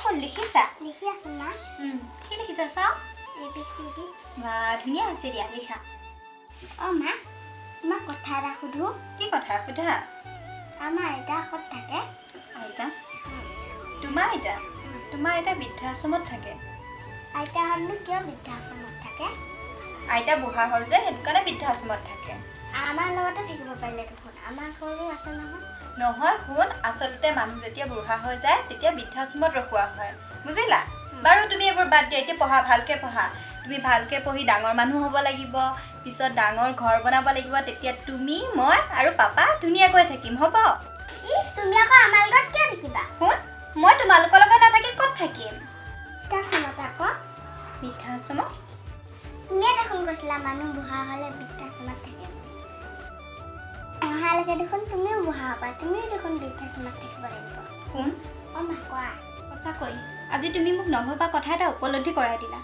সোণ, লিখিছা? লিখি আছো মা। কি লিখিছা চাওঁ। A B C D. বা, ধুনীয়া হৈছে দিয়া লিখা। অঁ মা, তোমাক কথা এটা সুধো। কি কথা? সোধা। আমাৰ আইতা ক'ত থাকে? আইতা? তোমাৰ আইতা? তোমাৰ আইতা বৃদ্ধাশ্ৰমত থাকে। আইতাহঁতনো কিয় বৃদ্ধাশ্ৰমত থাকে? আইতা বুঢ়া হ'ল যে, সেইটো কাৰণে বৃদ্ধাশ্ৰমত থাকে। আমাৰ লগতে থাকিব পাৰিলে দেখোন, আমাৰ ঘৰো আছে নহয়। নহয় শুন, আচলতে মানুহ যেতিয়া বুঢ়া হৈ যায় তেতিয়া বৃদ্ধাশ্ৰমত ৰখোৱা হয়, বুজিলা? বাৰু, তুমি এইবোৰ বাদ দিয়া, এতিয়া পঢ়া, ভালকৈ পঢ়া। তুমি ভালকৈ পঢ়ি ডাঙৰ মানুহ হ'ব লাগিব, পিছত ডাঙৰ ঘৰ বনাব লাগিব। তেতিয়া তুমি, মই আৰু পাপা ধুনীয়াকৈ থাকিম, হ'ব? ই, তুমি আকৌ আমাৰ লগত কিয় থাকিবা? শুন, মই তোমালোকৰ লগত নাথাকি ক'ত থাকিম? বৃদ্ধাশ্ৰমত আকৌ। বৃদ্ধাশ্ৰমত? তুমিয়ে দেখোন কৈছিলা মানুহ বুঢ়া হ'লে বৃদ্ধাশ্ৰমত থাকে বুলি। ডাঙৰ হোৱালৈকে দেখোন তুমিও বুঢ়া হ'বা, তুমিও দেখোন বৃদ্ধাশ্ৰমত থাকিব লাগিব। শুন। অঁ মা, কোৱা। সঁচাকৈ আজি তুমি মোক নভবা কথা এটা উপলব্ধি কৰাই দিলা।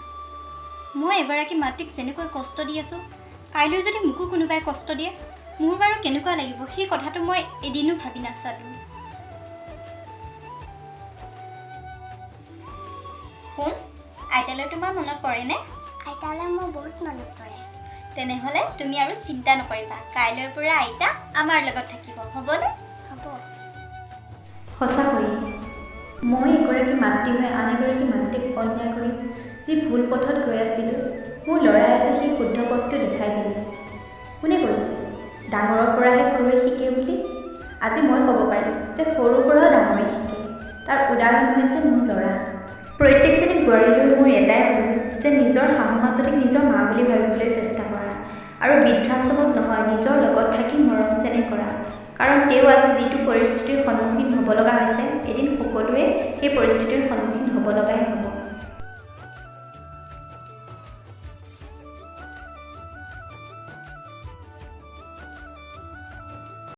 মই এগৰাকী মাতৃক যেনেকৈ কষ্ট দি আছোঁ, কাইলৈ যদি মোকো কোনোবাই কষ্ট দিয়ে, মোৰ বাৰু কেনেকুৱা লাগিব, সেই কথাটো মই এদিনো ভাবি নাচালোঁ। শুন, আইতালৈ তোমাৰ মনত পৰেনে? আইতালৈ মোৰ বহুত মনত পৰে। তেনেহ'লে তুমি আৰু চিন্তা নকৰিবা, কাইলৈৰ পৰা আইতা আমাৰ লগত থাকিব, হ'বনে? হ'ব। সঁচাকৈয়ে মই এগৰাকী মাতৃ হৈ আন এগৰাকী মাতৃক অন্যায় কৰি যি ভুল পথত গৈ আছিলোঁ, মোৰ ল'ৰাই আজি সেই শুদ্ধ পথটো দেখাই দিলে। কোনে কৈছে ডাঙৰৰ পৰাহে সৰুৱে শিকে বুলি? আজি মই ক'ব পাৰিম যে সৰুৰ পৰাও ডাঙৰে শিকে। তাৰ উদাহৰণ হৈছে মোৰ ল'ৰা। প্ৰত্যেকজনী বোৱাৰীলৈ মোৰ এটাই অনুৰোধ যে নিজৰ শাহু মাজনীক নিজৰ মা বুলি ভাবিবলৈ চেষ্টা কৰা আৰু বৃদ্ধাশ্ৰমত নহয়, নিজৰ লগত থাকি মৰম চেনেহ কৰা। কাৰণ তেওঁ আজি যিটো পৰিস্থিতিৰ সন্মুখীন হ'ব লগা হৈছে, এদিন সকলোৱে সেই পৰিস্থিতিৰ সন্মুখীন হ'ব লগাই হ'ব।